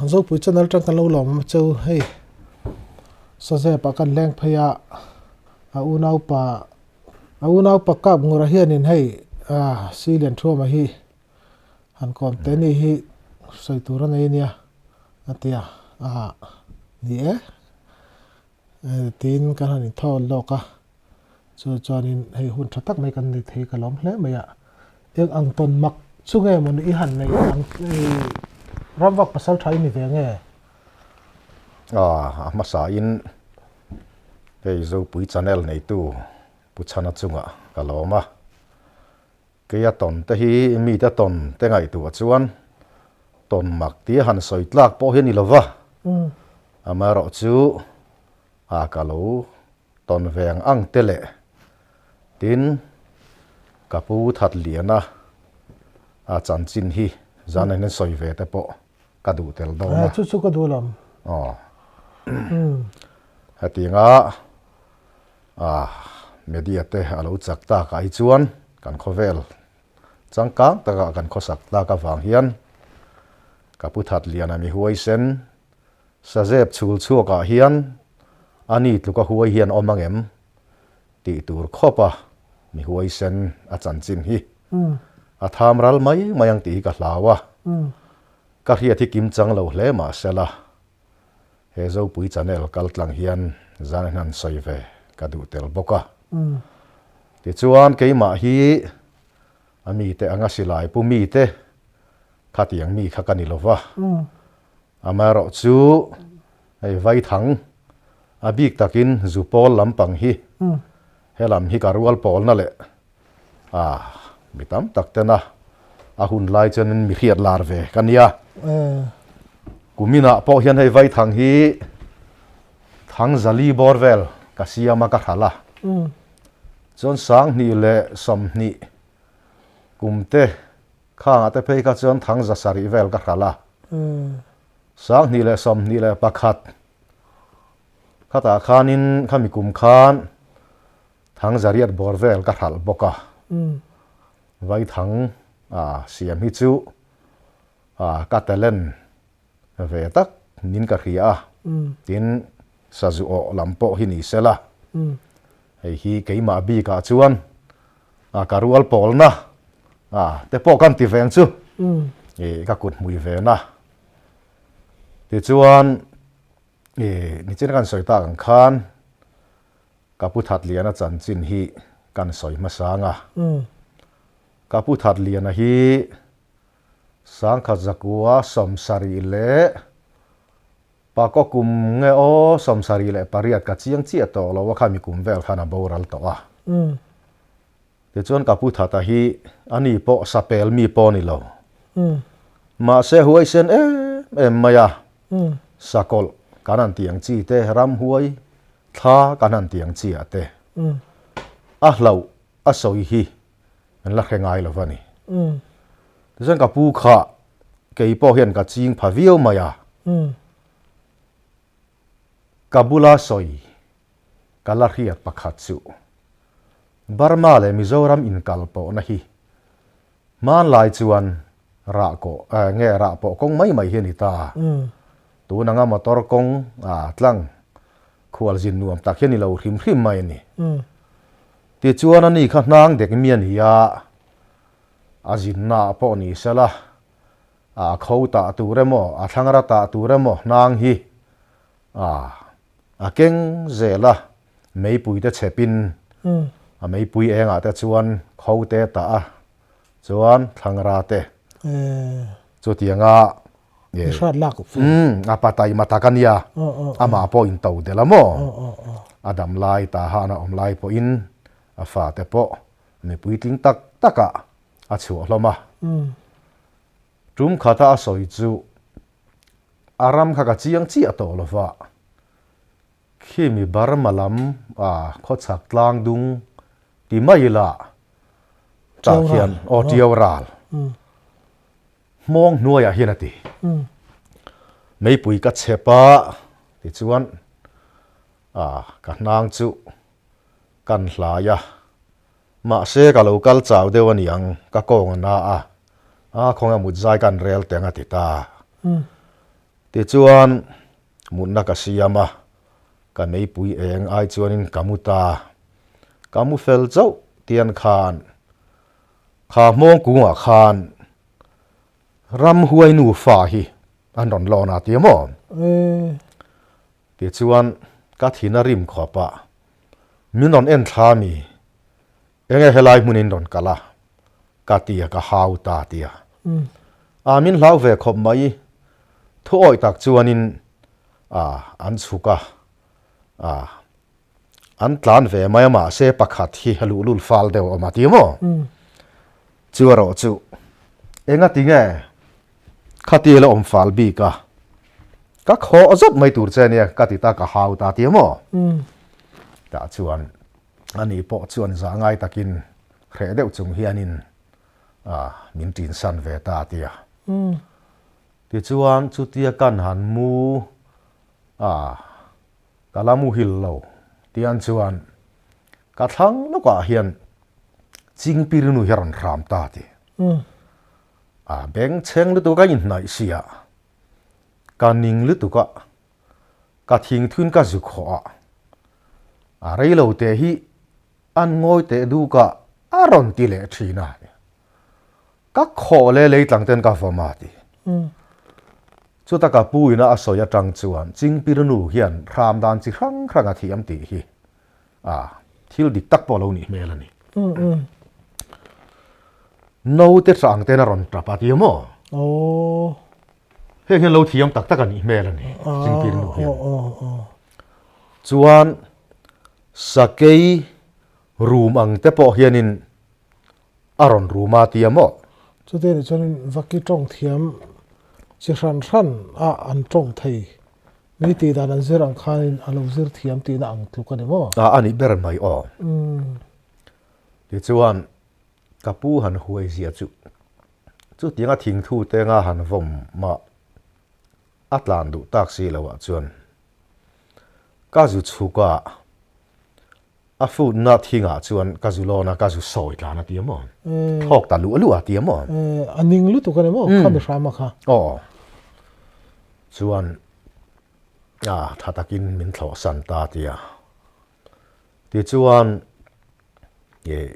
Zopui channel tang kan lo lawm awm cheu hei Sazep ah kan leng phei a a unaupa a unaupa kap ngura hianin hei ah Silian Thuama hi han kawm te ni hi sawi tur a nei ania a ti a ah ni e tiin kan han inthawn lawk a chu chuanin hei hun tha tak mai kan nei thei ka lawm hle mai a eng ang tawn mak chu nge maw ni i han neih ang ram vak pasal tha i ni ve nge? A hmasa in hei Zopui channel neitu Pu Chhana chungah ka lawm a. Keia tawn te hi mite tawn te ngaihtuah chuan tawn mak tia han sawi tlak pawh hi a ni lo va, amaherawh chu a ka lo tawn ve ang ang te leh tin ka pu that liana a chanchin hi zan an sawi ve te pawh ka duh tel dawn a. Chu chu ka duh lo. Aw. Hetianga A media te a lo chak tak ah hi chuan kan khawvel changkang takah kan khawsak tak avang hian ka pu that lian a mi huaisen sazep chhul chhuak ah hian a ni tluk a huai hian awm angem tih tur khawp a mi huaisen a chanchin hi a tham ral mai mai ang tih hi ka hlau a, ka hriat hi kim chang lo hle mahsela. He Zopui channel kal tlang hian zan in han sawi ve ka duh tel bawk a. Tichuan keimah hi a mite anga silai pu mite khatiang mi kha ka ni lova. Amaherawh chu hei Vaithang a bik takin Zupawl lampang hi helam hi ka rual pawlna leh a mi tam tak tena a hun lai chuan mi hriat lar ve ka nia. Kuminah pawh hian hei Vaithang hi Thangzali bawr vel ka siam a ka hral a. Chuan 20 leh 20 kum te khangah te phei kha chuan Thangza sarih vel ka hral a. 2021 khatah khanin khami kum khan Thangzariat bawr vel ka hralh bawk a, Vaithang siam hi chu ka talent ve tak nin ka hria a, tin sazu awh lam pawh hi ni sela, hei hi keimah bikah chuan ka rual pawlna te pawh kan ti veng chu ka kut hmui ve na. Tichuan nichin kan sawi tak ang khan Ka Pu Thatliana chanchin hi kan sawi hmasa ang a. Ka Pu Thatliana hi Sangkhat Zakua 78 leh Pakaw kum nge aw 78 ka chiang chiah tawh lo a khami kum vel khan a boral tawh a. Tichuan ka Pu Thata hi ani pawh sapel mi pawh a ni lo. Mahse huaisen em em mai a, sakawlh kan han tih ang chi te, ramhuai Thla kan han tih ang chi ah te a hlauh a sawi hi an la hre ngai lo va ni. Tichuan ka pu kha kei pawh hian ka ching pha viau mai a, ka bula sawi ka la hriat pakhat chu Burma leh Mizoram inkal pawhna hi hmanlai chuan rah kawh nge rah pawh kawng mai mai hi a ni ta. Tun anga motor kawng tlang khualzin nuam tak hi a ni lo hrim hrim mai a ni. Tichuan ani kha hnang dek mi a ni a, a zinna ah pawh ni sela, a kho tah tur emaw, a thlangra tah tur emaw hnang hi a keng zel a, meipui te chhepin a meipui engah te chuan kho te tah a, Chuan thlangra te chutianga a patai matak a nia, amah pawh in to del a maw? A dam lai ta han a awm lai pawhin a fate pawh mipui tling tak takah a chhuah hlawm a. Tum khata a sawi chu a ram kha ka chiang chiah tawh lo va, Khimi Burma lam a khawchhak tlang dung ti mai ila tah khian aw Tiau ral hmawng hnuaiah hian a ti. Meipui ka chhep a tichuan a ka hnang chu kan hlai a, mahse ka lo kal chau deuh a niang ka kawng a na a, a khawnga mut zai kan rel teng a ti ta. Tichuan mutna ka siam a, ka meipui eng ai chuanin ka mu ta. Ka mu fel chauh tian khan kha hmawng kungah khan ramhuai nufa hi an rawn lawn a ti maw? Tichuan ka thin a rim khawp a, min rawn en thla mi Enge helai hmunin rawn kal a? Ka ti a, ka hau ta ti a. A min hlau ve khawp mai. Thu awih tak chuanin a an chhuk a, a an tlan ve mai a mahse pakhat hi a luhlul fal deuh a awm a ti maw? Chu erawh chu enga ti nge khati la awm fal bik a, ka khawh zawt mai tur che ania ka ti ta ka hau ta ti maw? Tah chuan Ani pawh chuan zah ngai takin hreh deuh chung hianin min ṭinsan ve ta a ti a. Tichuan chutia kan han mu a, ka la muhil lo tian chuan ka thlang lawkah hian Chingpirinu hi a rawn hram ta a ti. A bengchheng lutuk a inhnaih sia, ka ning lutuk a, Ka thingthuin ka zu khawh a, a rei lo teh hi an ngawi teh duk a, a rawn ti leh thin a. Ka khawh leh lei tlang ten ka vawm a ti. Chuta ka pu ina a sawi atang chuan Chingpirnu hian hram dan chi hrang hrang a thiam tih hi a thil dik tak pawh lo nih hmel a ni. Naute hrang ten a rawn tap a ti maw? Heng hian lo thiam tak tak a nih hmel a ni, Chingpir nu hian. Chuan sakei rum ang te pawh hianin a rawn rum a tia maw? Chute nih chuanin vaki tawng thiam chi hran hran a an tawng thei. Mi tih dan an zir ang khanin a lo zir thiam tihna ang tluk a ni maw? A nih ber mai aw. Tichuan Ka pu han huai zia chu chutianga thingthu te nga han vawm mah a tlan duh tak si lo ah chuan ka zu chhuk a, a futna thing ah chuan ka zu lawn a, ka zu sawi tlan a ti a maw? Thlawk ta luah luah a ti a maw? A ning lutuk a ni maw? Kha mi hram a kha. Aw. Chuan a tha takin min thlawh san ta a ti a. Tichuan ih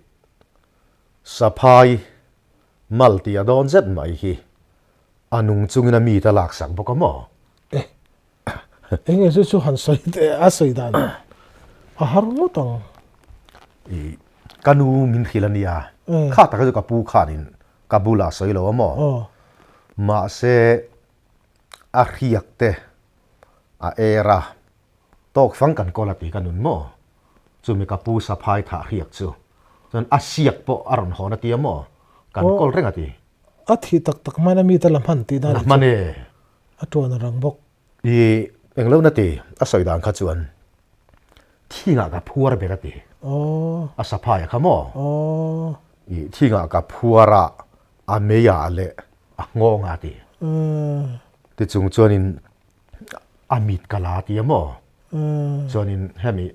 saphai mal tih a dawn zet mai hi a nung chungin a mit a laksak bawk a maw? Eh, eng nge chu chu han sawi teh a sawi dan a har ngawt ang. Ih, ka nu min hrilh a nia, kha taka chu ka pu khanin ka bulah sawi lo a maw? Mahse a hriak te a er a. Tawk fang kan kawl a ti ka nun maw? Chumi ka pu saphai thah hriak chu chuan a siak pawh a rawn hawn a tia maw? Kan kawl reng a ti. A thih tak tak hmain a mi te la hman tih dan a hman e. A tuan a rang bawk. I englo na ti a sawi dan kha chuan thingah ka phuar ber a ti. A saphai a kha maw? I thingah ka phuar a, a mei ah leh a nghawng ah a ti. Tichung chuanin a mit ka la ti a maw? Chuanin hemi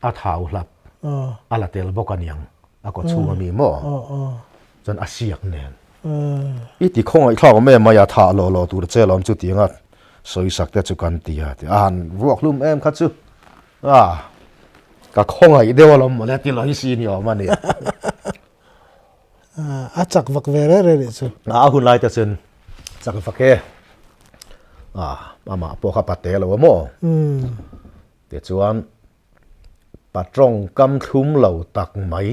a thau hlap a la tel bawk aniang a kaw chhung ami maw? Chuan a siak nen. I ti khawngaih thlak awm em mai a thah lawh lawh tur che lawm chu tianga sawisak te chu kan ti a ti a han vuak hlum em kha chu a ka khawngaih deuh alawm mawle ti lawi si ni awm ania. A chak vak ve reh reh nih chu. A hun lai te chuan chak vak e. A amah pawh kha pate lo a maw? Tichuan patrawng kam thlum lo tak mai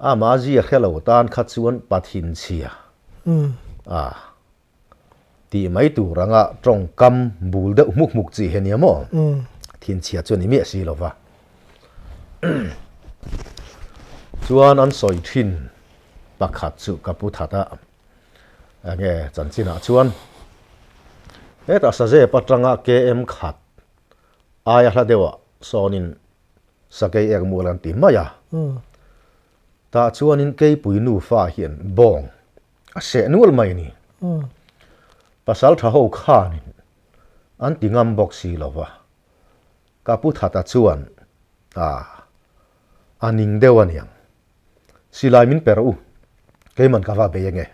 amah zia hre lo tan kha chuan pathinchhia a tih mai tur anga tawngkam bul deuh hmuk hmuk chi hi a nia maw? Thinchhia chu a ni miah si lo va. Chuan an sawi thin pakhat chu ka pu that a, enge chanchinah chuan hetah Sazep atanga KM khat aia hla deuhah sawnin Sakei ek mual an ti mai a. Tah chuanin Keipui nufa hian bawng A seh nual mai a ni. Pasal tha ho khanin an ti ngam bawk si lo va, ka pu Thata chuan a a ning deuh a niang. Silai min pe rawh u, keiman ka va bei ange,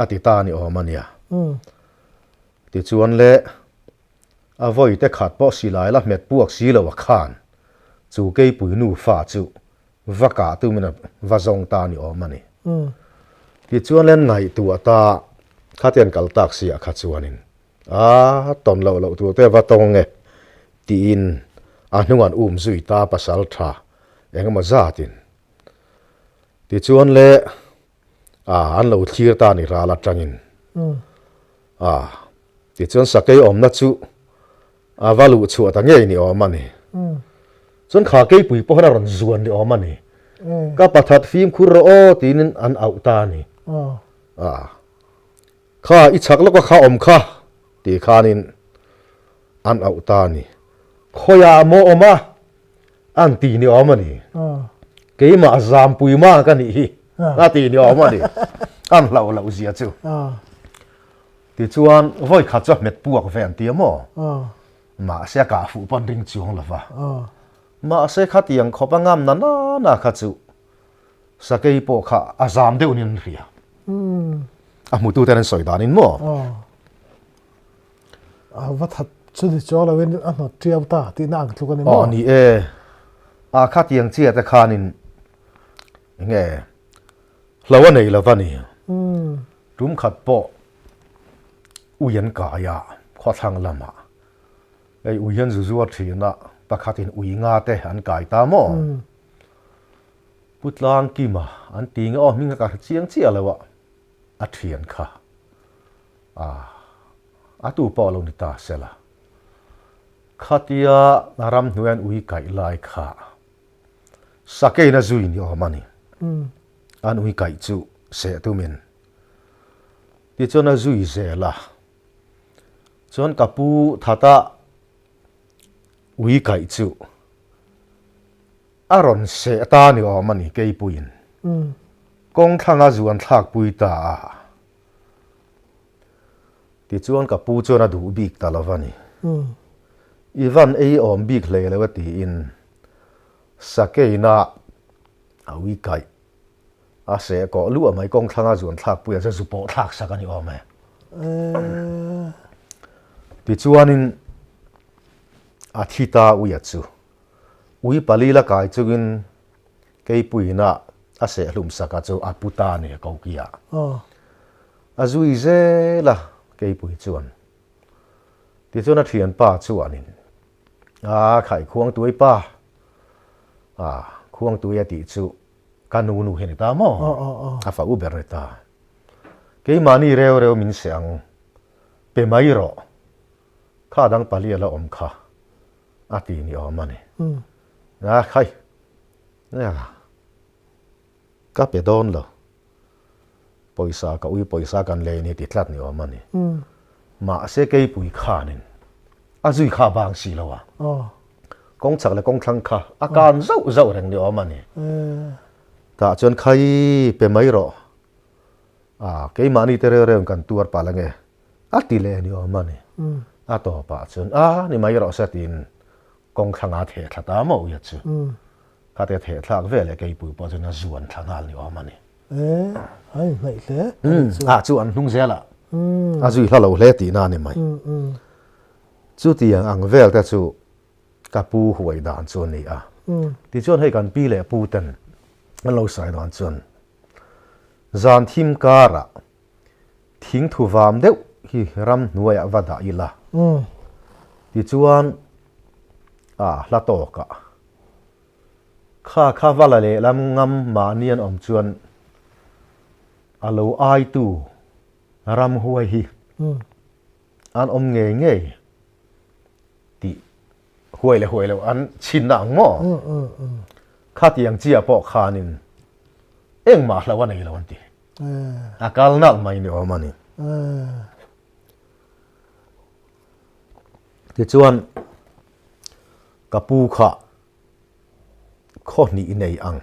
a ti ta a ni awm a nia. Tichuan le, a vawi te khat pawh silai la hmet puak si lo a khan chu keipui nufa chu va kah tumin a va zawng ta ni awm a ni. Tichuan le ngaihtuah ta khatian kal tak si ah kha chuanin a tawn loh loh tur te va tawng e tiin a hnung an um zui ta pasal tha engemaw zatin. Tichuan le a an lo thlir ta ni ral atangin a tichuan sakei awmna chu a va luh chhuah ta ngei ni awm a ni. Chuan kha keipui pawh hian a rawn zuan ni awm a ni. Ka pathat fimkhur rawh aw tiin an auh ta a ni. A kha i chhak lawka kha awm kha ti khanin an auh ta a ni. Khawiah maw awm a? An ti ni awm a ni. Keimah zampui ma ka nih hi a ti ni awm a ni. An hlauh loh zia chu. Tichuan vawi khat chu a hmet puak ve an ti a maw? Mahse a kah fuh pawn ring chuang lo va. Mahse khatiang khawp a ngam na na na kha chu sakei pawh kha a zam deuh niin an hria. A hmutu ten an sawi danin maw? A va that chu ni chuang loin a hnawt tiau ta tihna ang tluk a ni maw? Aw ni e. A khatiang chiah te khanin enge hlo a nei lo va ni. Tum khat pawh ui an kai a, khawthlang lamah hei ui hian zu zuar thin a, pakhatin ui nga te an kai ta maw? Pu Tlangkima an ti nge aw hming kha ka hre chiang chiah lo a, a thian kha a a tu pawh lo ni ta sela. Khatia ramhnuai an ui kaih lai kha sakeina zui ni awm a ni. An ui kaih chu seh tumin tichuan a zui zel a, chuan ka pu thata ui kaih chu A rawn seh ta ni awm a ni Keipuiin. Kawng thlanga zuan thlakpui ta a. Tichuan ka pu chuan a duh bik ta lo va ni. I van ei awm bik hlei lo e tiin Sakeina a ui kaih a seh kawh luah mai kawng thlanga zuan thlakpui a chu zu pawh thlak sak a ni awm e. Tichuanin a thi ta uia chu. Ui pali la kai chungin Keipuiina a sehhlum saka chu a pu ta ni a kokia. A zui zel a Keipui chuan. Tichuan a thianpa chuanin a khai Khuangtuai pa a Khuangtuai a tih chu ka nu nu hi a ni ta maw? A fa u ber a ni ta. Keimahni reu reu min seh ang pe mai rawh. Kha dang pali a la awm kha. A ti ni awm a ni. A khai, ka pe dawn lo. Pawisa ka ui pawisa kan lei ni ti tlat ni awm a ni. Mahse keipui khanin a zui kha bang si lo a. Kawng chak leh kawng thlang kha a kan zauh zauh reng ni awm a ni. Tah chuan khai pe mai rawh. A keimahni te reu reu kan tuar palh ange. A ti leh ni awm a ni. A tawpah chuan a ni mai rawh se tiin kawng thlanga theh thla ta maw ia chu. Khatia theh thlak ve leh keipui pawh chuan a zuan thla nghal ni awm a ni. E, a inhnaih hle. A chu an hnung zel a. A zui hla lo hle tihna a ni mai. Chutiang ang vel te chu ka pu huai dan chu a ni a. Tichuan hei kan pi leh pu ten an lo sawi dan chuan zan thim karah Thing thu vam deuh hi ram hnuaiah va dah ila. Tichuan a hla tawkah kha kha va la lehlam ngam mahni an awm chuan a lo aitu ramhuai hi an awm ngei ngei tih huai leh huai loh an chhinna ang maw? Khatiang chiah pawh khanin engmah hlo a nei lo an ti. A kal nalh mai ni awm a ni. Tichuan ka pu kha khaw hnih nei ang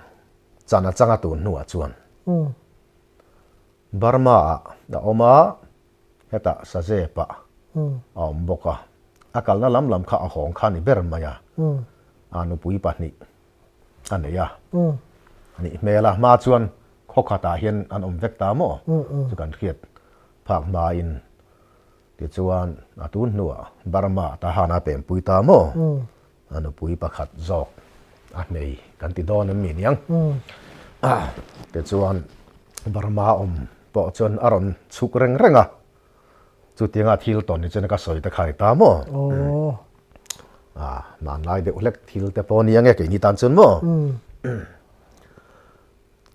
chan a changa tun hnuah chuan Burma ah a awm a, hetah Sazep ah a awm bawk a. A kalna lam lam kha a hawng kha a ni ber mai a, a nupui pahnih a nei a. Nih hmel a, hma chuan khaw khatah hian an awm vek ta maw? Chu kan hriat phak hmain. Tichuan, a tun hnuah Burma Tahan a pempui ta maw? A nupui pakhat zawk a hnei kan ti dawn em mi niang? Tichuan, Burma awm pawh chuan a rawn chhuk reng reng a. Chutianga thil tawn ni chuan ka sawi te kha ni ta maw? Hmanlai deuh hlek thil te pawh nia nge keini tan chuan maw?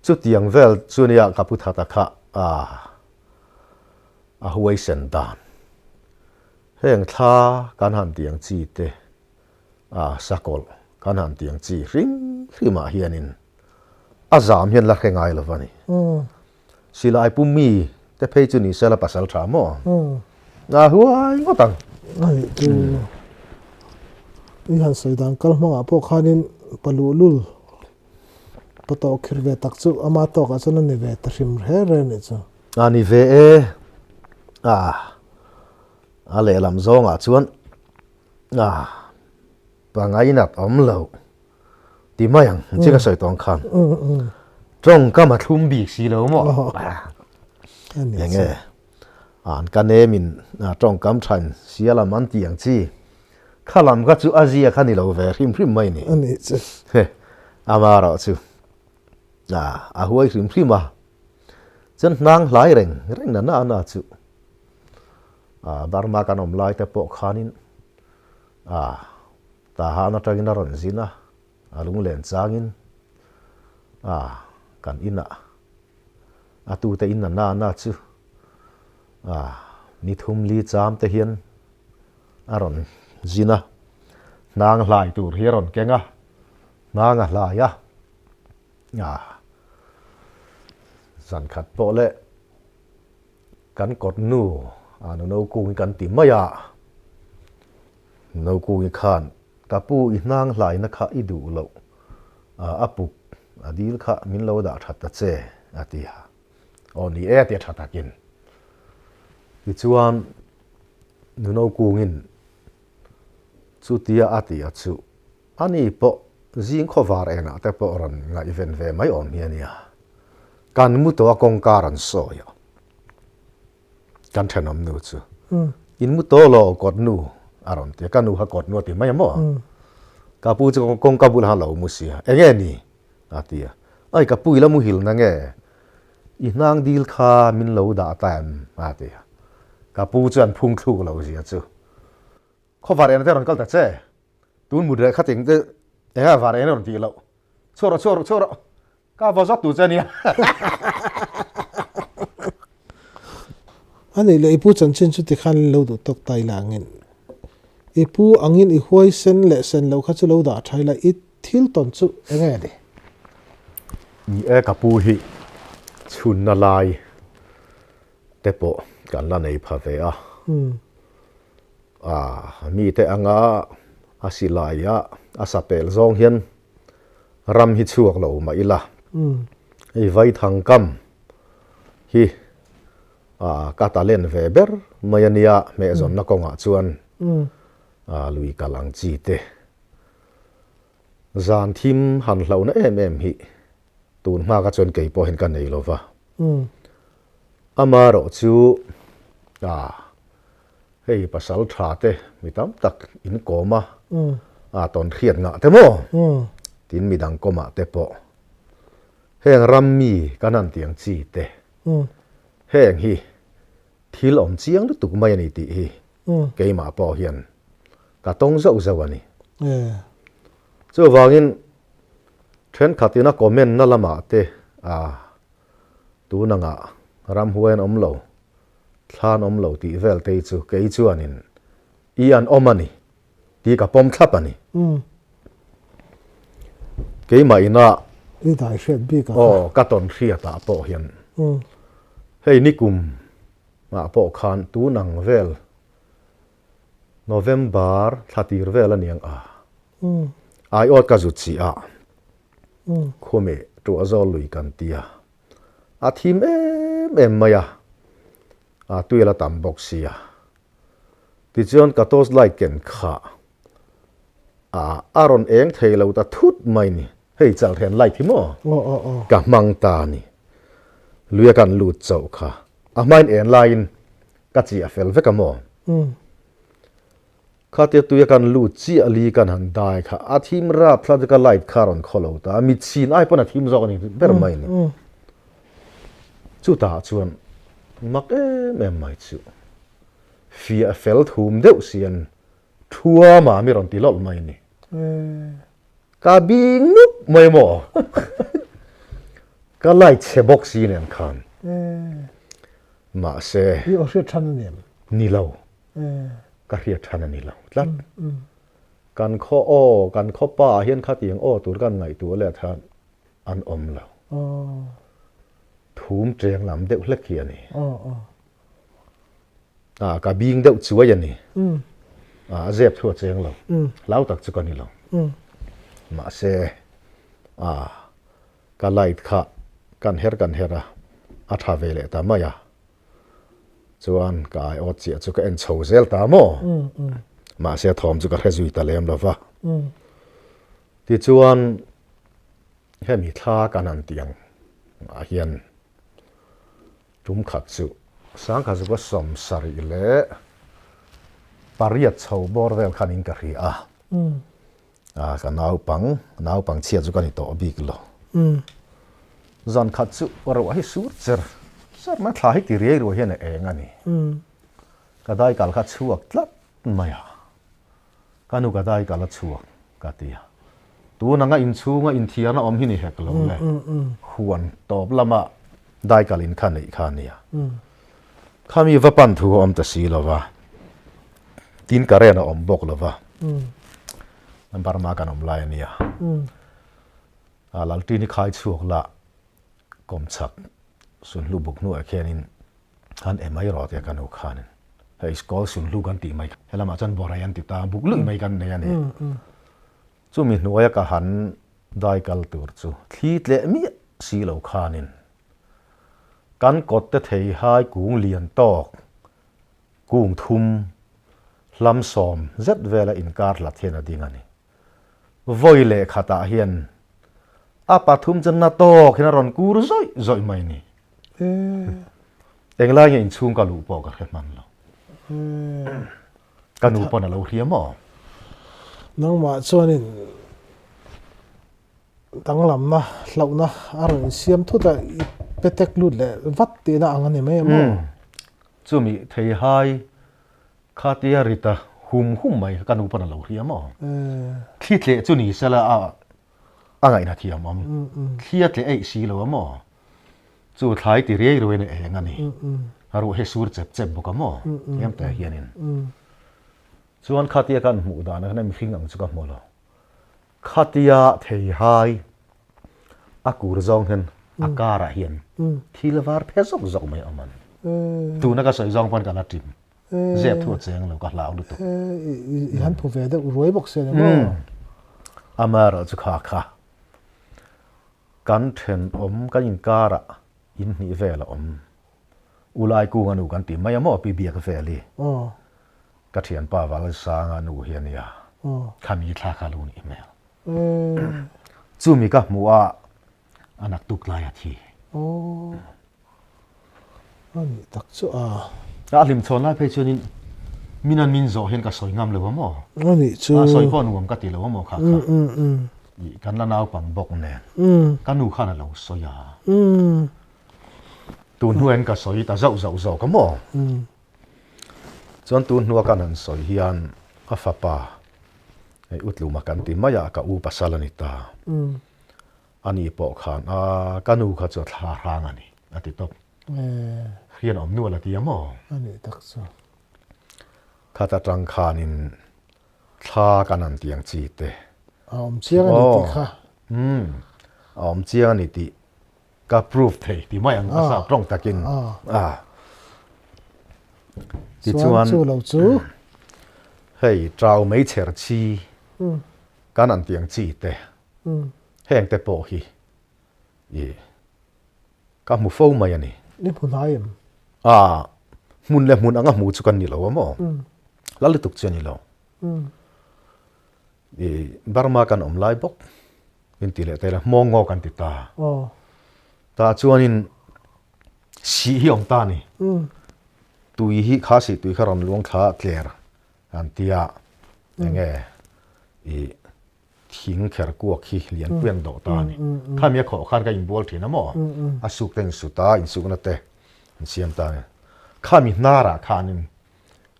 Chutiang vel chu nia ka pu thata kha a huaisen dan. Heng thla kan han tiang chi te, sakawlh kan han tiang chi hrim hrimah hianin a zam hian la hre ngai lo va ni. Silai pu mi te phei chu ni sela pasal tha maw? A huai ngawt ang. Ani chu i han sawi dan kal hmangah pawh khanin paluhlul Pa tawh khir ve tak chu ama tawkah chuan a ni ve ta hrim rher rher nih chu. A ni ve e. Ah, a lehlam zawngah chuan ah, pangainat awm lo ti mai ang, chi ka sawi tawng khan. Tawngkam a thlum bik si lo maw? Eng nge? An ka nemin tawngkam than sia lam an tih ang chi. Kha lam kha chu a zia kha ni lo ve hrim hrim mai ni. A nih chu. Ama erawh chu a huai hrim hrim a. Chuan hnang hlai reng reng na na na chu Burma kan awm lai te pawh khanin Tahan atangin a rawn zin a, a lunglen changin kan inah a tute in na na na chu ni thum li cham te hian a rawn zin a, hnang hlai tur hi a rawn keng a, hnang a hlai a, zan khat pawh leh kan kawt nu a nu Nokungi kan ti mai a, Nokungi khan ka pu i hnang hlaina kha i duh loh a puk a dil kha min lo dah that ta che a ti a, aw ni e a ti a tha takin. Tichuan Nuno kungin chutia a ti a chu ani pawh zing khawvar enah te pawh rawn ngaihven ve mai awm hi a nia. Kan mu tawh a kawngka rawn sawi a, kan thenawm nu chu in mu tawh lo kawt nu a rawn ti a, ka nu kha kawt nu a ti mai a maw? Ka pu chu kawngka bulah a lo mu si a, enge ni? a ti a, ai ka pu i la muhil na nge? I hnang dil kha min lo dah ta em? a ti a. Ka pu chuan phung thluk lo zia chu, Khawvar eng te rawn kal ta che, tun mut reh kha ting te enga var eng rawn tih loh, chhuak rawh chhuak rawh chhuak rawh, ka va zawt tur che ania. A nih leh i pu chanchin chu tikhan lo duh tawk ta ila angin i pu angin i huai sen leh sen loh kha chu lo dah tha ila i thil tawn chu eng nge ni? Ni e ka pu hi chhunna lai te pawh kan la nei pha ve a, mite anga a silai a a sapel zawng hian ram hi chhuak lo mah ila hei Vaithang kam hi ka talent ve ber mai a nia hmehzawnna kawngah chuan lui kal ang chi te Zan thim han hlauhna em em hi tun hma ka chuan kei pawh hian ka nei lo va. Amaherawh chu hei pasal tha te mi tam tak in kawm a, a tawn hriat ngah te maw? Tin midang kawmah te pawh heng ram mi kan han tih ang chi te heng hi thil awm chiang lutuk mai a ni tih hi keimah pawh hian ka tawng zauh zauh a ni. Chuvangin thenkhatin a comment na lamah te a tun angah ramhuai an awm lo, thla an awm lo tih vel te hi chu kei chuanin i an awm a ni tih ka pawm thlap a ni. Keimah ina I dai hriat bik a. Aw ka tawn hriatah pawh hian hei nikum ah pawh khan tun ang vel November thla tir vel a niang a, aiawt ka zut si a, khuami tuah zawl lui kan ti a, a thim em em mai a, a tui a la tam bawk si a, tichuan ka torch light ken kha a a rawn eng thei lo ta thut mai ni, hei chalhren light hi maw ka hmang ta a ni, luia kan lut chauh kha a hmain en laiin ka chi a fel vek a maw? Khatia tuia kan lut chiah li kan han dai kha a thim rap thla chu ka light kha a rawn khaw lo ta a, mit chhin ai pawn a thim zawk a ni ber mai ni. Chutah chuan mak em em mai chu fiah fel thum deuh sian Thuama mi rawn ti lawlh mai ni. Ka bing nuk mai maw? Ka light chhe bawk si nen khan. Mahse. I aw hriat than a ni em? Ni lo. Ka hriat than a ni lo tlat. Kan khaw aw, kan khaw pa ah hian khatiang aw tur kan ngaihtuah leh khan an awm lo. Thum cheng lam deuh hlek hi a ni. A ka bing deuh chuai a ni. A zep thu a cheng lo. Hlau tak chu ka ni lo. Mahse a ka light kha kan her kan her a, a tha ve leh ta mai a. Chuan ka ai awt chiah chu ka en chho zel ta maw? Mahse thawm chu ka hre zui ta lem lo va. Tichuan hemi thla kan han tih ang ah hian Tum khat chu sangkhat zuka 78 chho bawr vel khan in ka hria a, ka naupang, naupang chhia chu ka ni tawh bik lo. Zan khat chu ruah hi sur cher cher mai, thla hi ti riai ruai hian a eng a ni. Ka dai kal kha chhuak tlat mai a, ka nu ka dai kal a chhuak ka ti a, tun anga inchhunga inthiarna awm hi ni hek lo le, huan tawp lama dai kal in kha neih kha a nia. Khami va pan thu a awm ta si lo va, tin current a awm bawk lo va, Burma kan awm lai a nia. Lalṭin hi khai chhuak la kawmchhak sunhlu buk hnuah khianin han e mai rawh tia ka nu khanin hei school sunhlu kan tih mai helamah chuan borai an ti ta buk luih mai kan nei a ni. Chumi hnuaia ka han dai kal tur chu thli tleh miah si lo khanin kan kawt te thei hai kung lian tawk kung thum hlam sawm zet vela inkar hlat hian a ding a ni. Vawi leh khatah hian a pathum chu na tawk hian a rawn kur zawih zawih mai ni. Englai nge inchhung ka luh pawh ka hre hman lo. Ka nu pawn a lo hria maw? Nangmah chuanin danglamna, hlauhna a rawn insiam thut a, i petek lut leh vat tihna ang a ni mai maw? Chumi theihai Khatia rit a hum hum mai ka nu pawn a lo hria maw? Thli tleh chu ni sela a a ngaihna thiam awm. Thli a tleh eih si lo a maw? Chu thlai ti riai ruaiin a eng a ni. A ruah hi sur chep chep bawk a maw? Tlem te hianin. Chuan khatia kan hmuh dan ah khan mihring ang chu ka hmu lo. Khatia theihai a kur zawng hian a karah hian thil var phe zawk zawk mai a awm a ni. Tuna ka sawi zawng pawn ka la ṭim. Zep thu a cheng lo ka hlau lutuk. I han phu ve deuh ruai bawk sia ni maw? Amaherawh chu kha kha kan thenawm kan inkarah in hnih vel a awm. Ulai kung a nu kan ti mai a maw pi biak vel hi. Ka thianpa Valsanga nu hi a nia. Khami thla kha lo nih hmel. Chumi ka hmuh a a naktuk tlai a thi. A nih tak chu a. A hlim chhawn lai phei chuanin min an min zawh hian ka sawi ngam lo a maw? A nih chu. A sawi pawh nuam ka ti lo a maw kha kha. Kan la naupang bawk nen. Ka nu khan a lo sawi a. Tun hnuaiin ka sawi ta zauh zauh zawk a maw? Chuan tun hnua kan han sawi hian a fapa hei Utluma kan ti mai a, ka u pasal a ni ta. Ani pawh khan a ka nu kha chu a thla hrang a ni a ti tawp. Hian awm nual a ti a maw? A nih tak chu. Khat atang khanin thla kan han ti ang chi te. A awm chiang a ni tih kha. A awm chiang a ni tih Ka proof thei ti mai ang a sap tawng takin a tichuan chu lo chu hei trau mei chher chi kan an tiang chi te heng te pawh hi i ka hmu fo mai a ni. Ni hmu hnai em? A hmun leh hmun anga hmu chu kan ni lo a maw? La lutuk chu a ni lo. I Burma kan awm lai bawk. In ti leh ta ila hmawng ngaw kan ti ta. Tah chuanin sih hi a awm ta a ni. Tui hi kha sih tui kha rawn luang thla tler an tia enge i thing kher kuak hi lian pui an dawh ta a ni. Khami a khawh khan ka inbual thin a maw? A suk te insut a, insukna te an siam ta a ni. Khami hnarah khanin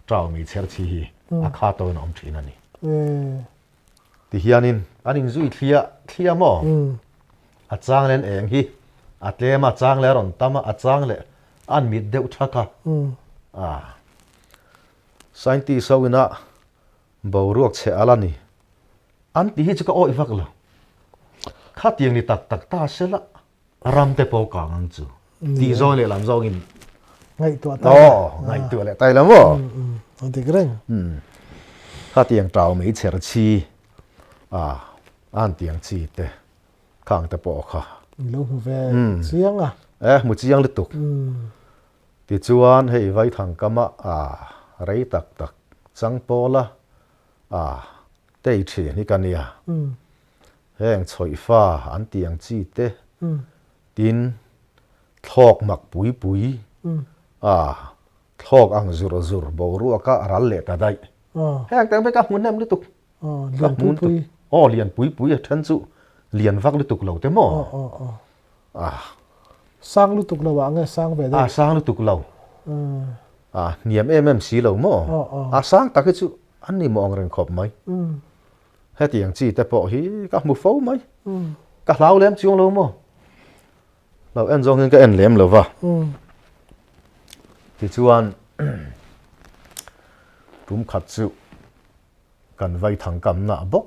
tau mei chher chhi hi a kha tawin a awm thin a ni. Tihianin an inzui thliah thliah maw? A chang leh an eng hi a tlem a, a chang leh a rawn tam a, a chang leh an mit deuh thak a. Scientist ho ina boruak chhe a la ni. An ti hi chu ka awih vak lo. Khatiang ni tak tak ta se la, ram te pawh kang ang chu. Tih zawng leh lam zawngin ngaihtuah ta. Aw, ngaihtuah leh tai la maw? A dik reng. Khatiang tau mai chher chi a, an tiang chi te khang te pawh kha. Lo hmu ve chiang a. E, hmu chiang lutuk. Tichuan hei Vaithangkama a rei tak tak changpawla a tei thin hi ka nia. Heng chhawihfa an tih ang chi te tin thlawk mak pui pui a thlawk ang zur zur boruaka a ral leh ta daih. Heng teng vek a hmu hnem lutuk. Lian pui pui. Aw lian pui pui a then chu lian vak lutuk lo te maw? Sang lutuk lo ah nge sang ve deuh? A sang lutuk lo. A hniam em em si lo maw? A sang tak hi chu an ni maw ang reng khawp mai. Hetiang chi te pawh hi ka hmu fo mai. Ka hlau lem chuang lo maw? Lo en zawng hian ka en lem lo va. Tichuan tum khat chu kan vai thang kamna bawk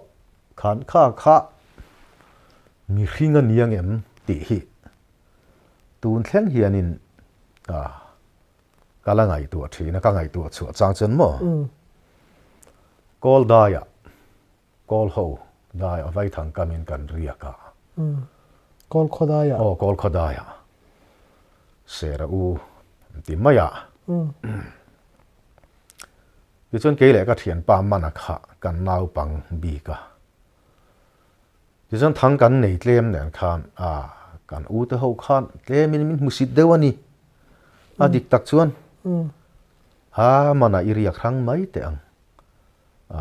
khan kha kha mihring a ni ang em tih hi tun thleng hianin ka la ngaihtuah thin a, ka ngaihtuah chhuah chang chuan maw kawl daiah kawl ho daiah vai thang kamin kan riak a. Kawl khaw daiah. Aw kawl khaw daiah sera u ti mai a. Tichuan kei leh ka thianpa Mana kha kan naupang bik a. Tichuan thang kan nei tlem nen khan a kan u te ho khan tlemin min hmusit deuh a ni. A dik tak chuan a Mana i riak hrang mai teh ang. A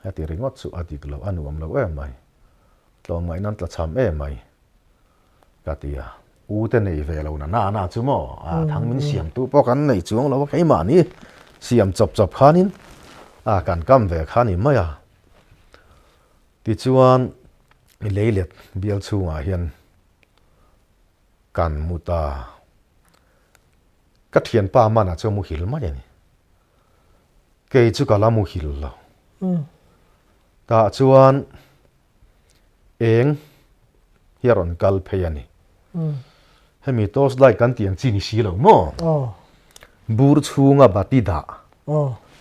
heti ringawt chu a dik lo a nuam lo em mai. Tlawmngaihna an tlachham em mai. Ka ti a, u te nei ve lo na na na chu maw, a thang min siam tu pawh kan nei chuang lo a, keimahni siam chawp chawp khanin a kan kam ve kha ni mai a. Tichuan leilet bial chhungah hian kan mu ta, ka thianpa mana chu a muhil mai a ni, kei chu ka la muhil lo. Tah chuan Eng hi a rawn kal phei a ni. Hemi torch light kan tih ang chi ni si lo maw? Bur chhunga bati dah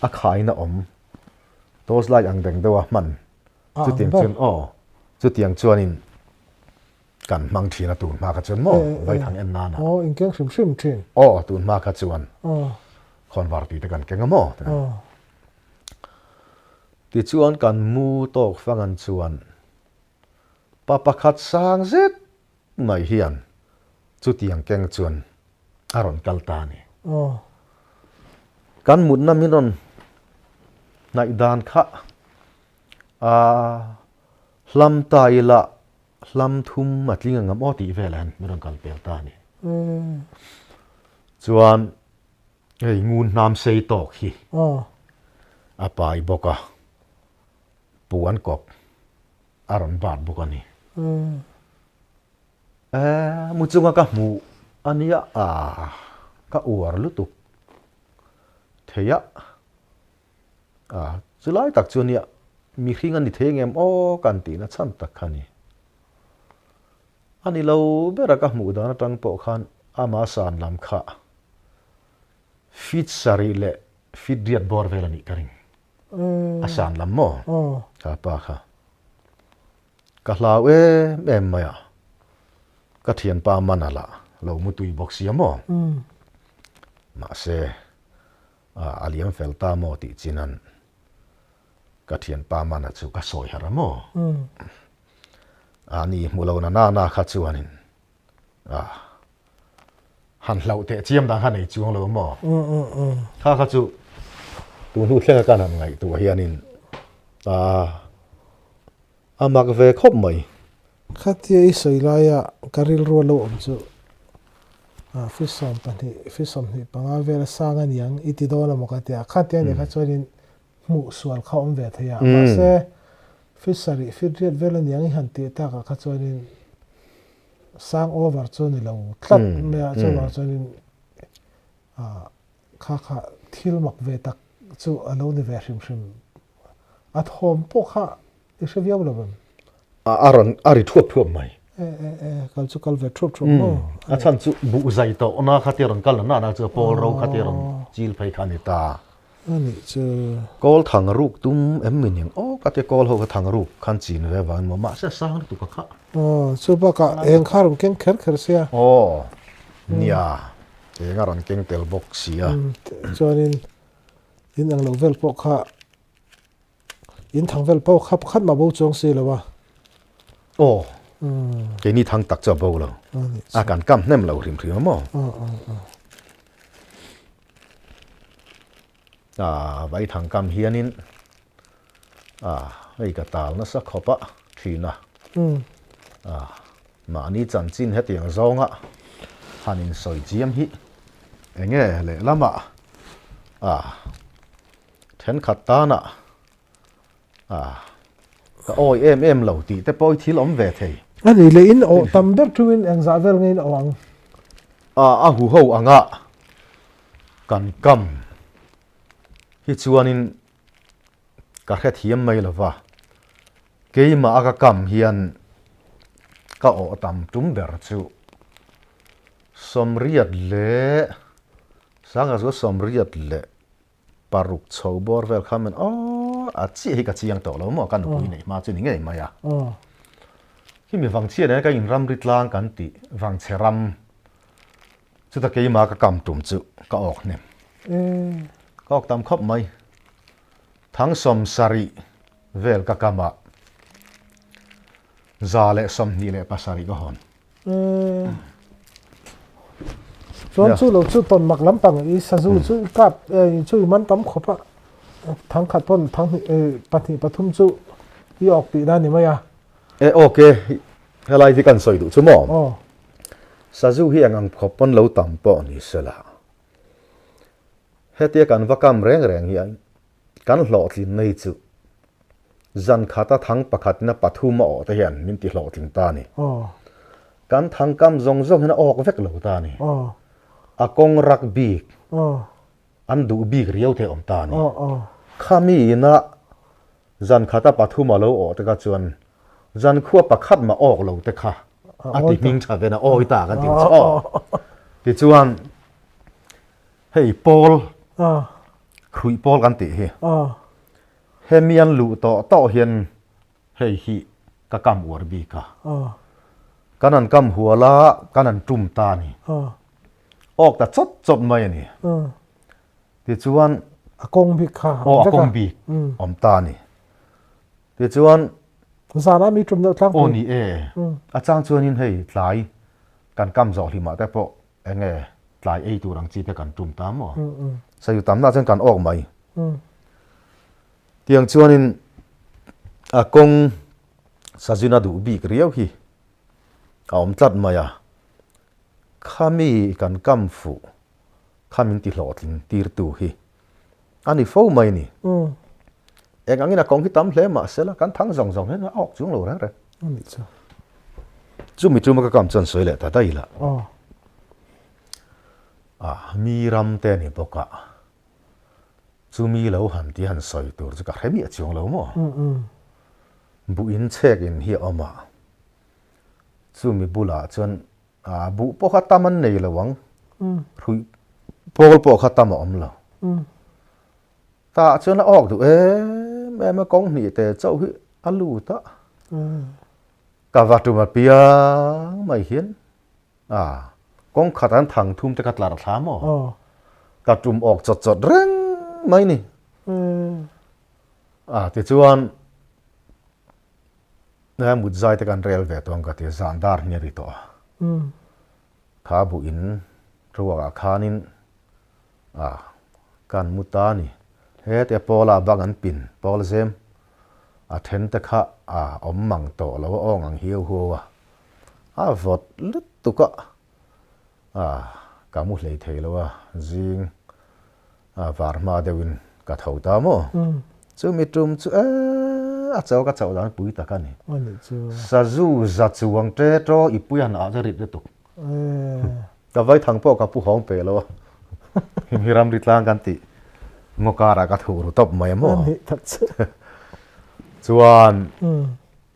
a khaina awm torch light ang deng deuha hman chutiang chuan aw chutiang chuanin kan hmang thin a tun hma kha chuan maw vaithang en nana. Aw inkeng hrim hrim thin. Aw tun hma kha chuan khawnvar tih te kan keng a maw? Tichuan kan mu tawk fangan chuan pa pakhat sang zet mai hian chutiang keng chuan a rawn kal ta a ni. Kan mutna min rawn hnaih dan kha a hlam ta ila hlam thum a tling ang aw tih velah hian min rawn kal pel ta a ni. Chuan Hei ngun hnam sei tawk hi a pai bawk a, puan kawp a rawn bat bawk a ni. Eh, mu chunga ka hmuh a nia, ah, ka uar lutuk thei a, ah, chulai tak chu nia mihring a ni thei ang em aw kan tihna chhan tak kha a ni. A ni lo bera ka hmuh dan atang pawh khan ama san lam kha feet sarih leh feet riat bawr vel a nih ka ring. A san lam maw? Ka pa kha. Ka hlau em em mai a, ka thianpa man a lah lo mu tui bawk sia maw? Mahse, a liam fel ta maw tih chinan ka thianpa mana chu ka sawi harh a maw? A ni hmu lo na na na kha chuanin a Han hlauh teh chiam dan kha nei chuang lo maw? Kha kha chu tun hnu thlenga kan han ngaihtuah hianin a mak ve khawp mai. Khatia i sawi laia ka rilru a lo awm chu fi 12, fi 25 vel a sang a niang i ti dawn a maw ka ti a, khatia nih kha chuanin hmuh sual kha awm ve thei a, mahse fi 7, fi 8 vel a niang i han tih takah kha chuanin Sang over chu ni lo tlat mai a, chuvang chuanin kha kha thil mak ve tak chu a lo ni ve hrim hrim. A thawm pawh kha i hre viau lo em? A rawn a ri thuap thuap mai. E e e, kal chu kal ve thuap thuap maw? A chhan chu buh zai tawhna kha te rawn kal na na chu pawl ro kha te rawn chil phei kha a ni ta. A nih chu. Kawl thang ruk tum em mi ning aw ka tia kawl ho kha thang ruk khan chin ve vangin maw mahse a sang lutuk a khah. Aw chu bakah eng kha rawn keng kher kher sia. Aw nia eng a rawn keng tel bawk sia. Chuanin in ang lo vel pawh kha in thang vel pawh kha pakhat mah bo chuang si lo a. Aw keini thang tak chu a bo lo a kan kam hnem lo hrim hrim a maw. A vai thang kam hianin a hei ka tal nasa khawp a thin a a mahni chanchin hetiang zawnga han insawi chiam hi enge lehlamah a thenkhat tana a ka awi em em lo tih te pawh hi thil awm ve thei. A nih leh in awh tam ber thuin engzah vel nge in awh ang? A a hu ho anga kan kam hi chuanin ka hrethiam mai lo va, keimah a ka kam hian ka awh tam tum ber chu 80 leh sangha chu 86 chho bawr vel kha men aw a chiah hi ka chiang tawh lo maw ka nupui neih hma chu ni ngei mai a. Khi mi vangchhia nen ka inram ri tlang kan tih vangchhe ram chuta keimah ka kam tum chu ka awk hnem. Ka awk tam khawp mai. Thang 70 vel ka kam a, 127 ka hawn. Chuan chu lo chu tawn mak lampang i sazu chu i kap chu i man tam khawp a, thang khat pawn thang hnih pahnih pathum chu i awk tih na ni mai a. E ok, helai hi kan sawi duh chu maw? Sazu hi eng ang khawp pawn lo tam pawh ni sela. Hetia kan va kam reng reng hian kan hlawhtlin nei chu zan khata thang pakhatna pathum a awh te hian min ti hlawhtling ta a ni. Kan thang kam zawng zawng hian a awk vek lo ta a ni. A kawng rak bik, an duh bik riau te awm ta a ni. Khami ina zan khata pathum a lo awh te kha chuan zan khua pakhat mah awk lo te kha a ti hming tha ven a awi ta kan ti chu aw. Tichuan hei pawl hruih pawl kan tih hi hemi an luh tawh tawh hian hei hi ka kam uar bik a. Kan an kam hual a kan an tum ta a ni. Awk ta chawt chawt mai a ni. Tichuan a kawng bik kha aw a kawng bik awm ta a ni. Tichuan zana mi tum deuh tlangpui. Aw ni e. A chang chuanin hei tlai kan kam zawh hlimah te pawh enge tlai ei tur ang chi te kan tum ta maw? Sayu tamna chuan kan awk mai. Tiang chuanin a kawng sazuna duh bik riau hi a awm tlat mai a. Khami kan kam fuh kha min ti hlawhtling tirtu hi a ni fo mai ni. Eng angin a kawng hi tam hle mah sela kan thang zawng zawng hian a awk chung lo reng reng. Chumi tuma ka kam chuan sawi leh ta daih lah. A mi ram te ni bawk a, chumi lo han ti han sawi tur chu ka hre miah chuang lo maw? Buh in chhek in hi a awm a, chumi bulah chuan a buh pawh kha tam an nei lo ang, hruih pawl pawh kha tam a awm lo. Tah chuan a awk duh em em a, kawng hnih te chauh hi a lut a, ka va tum apiang mai hian A, kawng khat an thang thum te kha tlar thla maw? Ka tum awk chawt chawt reng mai ni. A, tichuan mut zai te kan rel ve tawng ka ti, zan dar hi a ri tawh a. Kha buh in Ruakah khanin a kan mu ta a ni. Hetia pawlah bang an pin pawl zem a then te kha a awm mang tawh lo a awng ang hiau huau a, a vawt lutuk a, a ka mu hlei thei lo a, zing a var hma deuhin ka tho ta maw? Chumi tum chu e a cho ka chauh dan pui tak a ni. Sazu za chuang te taw i pui han ah chu rit lutuk. Ka vai thang pawh ka pu hawng pe lo a, hemi ramri tlang kan tih ngaw karah ka thuh ru tawp mai a maw? Chuan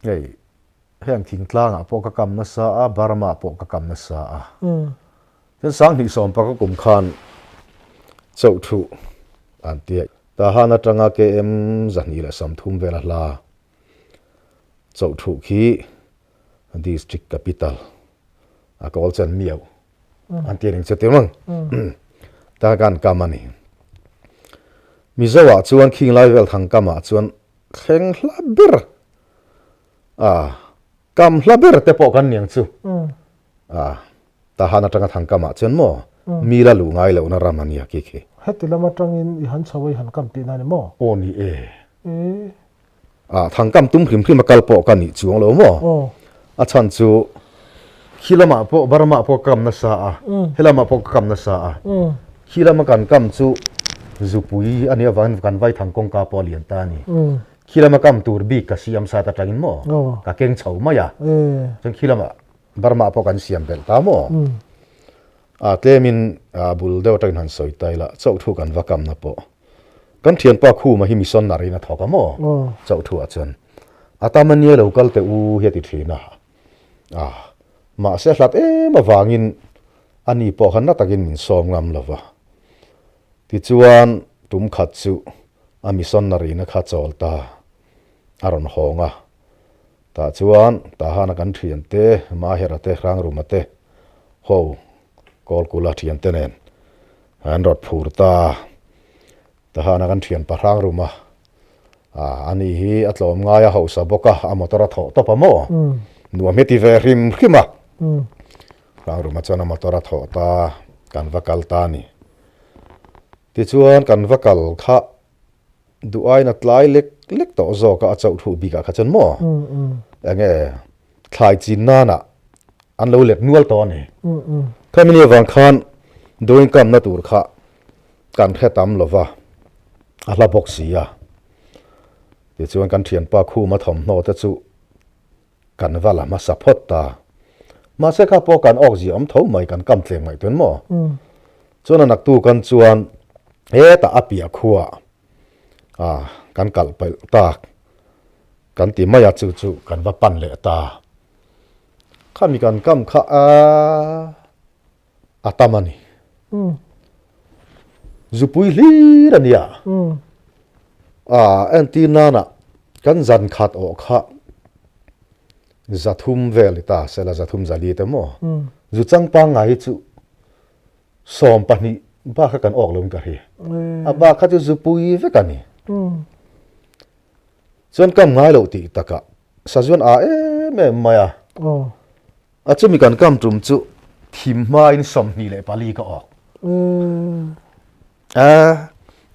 hei heng thingtlangah pawh ka kam nasa a, Burma pawh ka kam nasa a. Chuan 2015 kum khan chauh thuh an tia. Tahan atanga KM 230 vel a hla chauh thuh khi District Capital a kawl chen miau an ti reng che tir mang ta kan kam a ni. Mizo ah chuan khing lai vel thang kam ah chuan thleng hla ber a kam hla ber te pawh kan niang chu a tahan atanga thang kam ah chuan maw mi la luh ngai lohna ram a nia khi khi. Heti lam atangin i han chho a i han kam tihna a ni maw? Aw ni e. Ah, thangkam tum hrim hrim a kal pawh ka nih chuang lo maw? A chhan chu khi lamah pawh Burma pawh ka kam nasa a, he lamah pawh ka kam nasa a. Khi lama kan kam chu zupui a nih avangin kan vai thang kawngka pawh a lian ta a ni. Khi lama kam tur bik ka siam sat atangin maw ka keng chho mai a. Chuan khi lamah Burma pawh kan siam belh ta maw? A tlemin a bul deuh atangin han sawi ta ila, chauh thu kan va kamna pawh. Kan thianpa Khuma hi missionary in a thawk a maw? Chauh thu ah chuan a tam a nia lo kal teh u hi a ti thin a. A, mahse hlat em avangin a ni pawh kha na takin min sawm ngam lo va. Tichuan tum khat chu a missionary na kha chawl ta a rawn hawng a. Tah chuan Tahana kan thiante, Mahera te, Hrangruma te ho Kawlkula thiante nen an rawt phur ta. Tahana kan thian pa Hrangruma a ni hi a tlawm ngai a hausa bawk a, a motor a thawh tawp a maw? Nuam hi ti ve hrim hrim a. Hrangruma chuan a motor a thawh ta, kan va kal ta a ni. Tichuan kan va kal kha Duh aiin a tlai lek lek tawh zawk a, a chauh thuh bikah kha chuan maw? Enge thlai chin nanah an lo let nual tawh a ni. Khami ni avang khan dawin kamna tur kha kan hre tam lo va, a hla bawk si a. Tichuan kan thianpa Khuma thawmhnaw te chu kan va la hmasa phawt ta. Mahse kha pawh kan awk zia awm tho mai kan kam tlem ngaih tuan maw? Chuan a naktu kan chuan hetah a piah khuah a kan kalh pelh tak kan ti mai a chu chu kan va pan leh ta. Khami kan kam kha a a tam a ni. Zupui hlir a nia. A entir nana kan zan khat awh kha zathum vel i ta sela zathum zali te maw. Zu changpang ngai hi chu 20 bak kha kan awk lo in ka hria. A bak kha chu zupui vek a ni. Chuan kam ngai loh tih takah sazuan a em em mai a. A chumi kan kam tum chu thim hmain 24 ka awk. A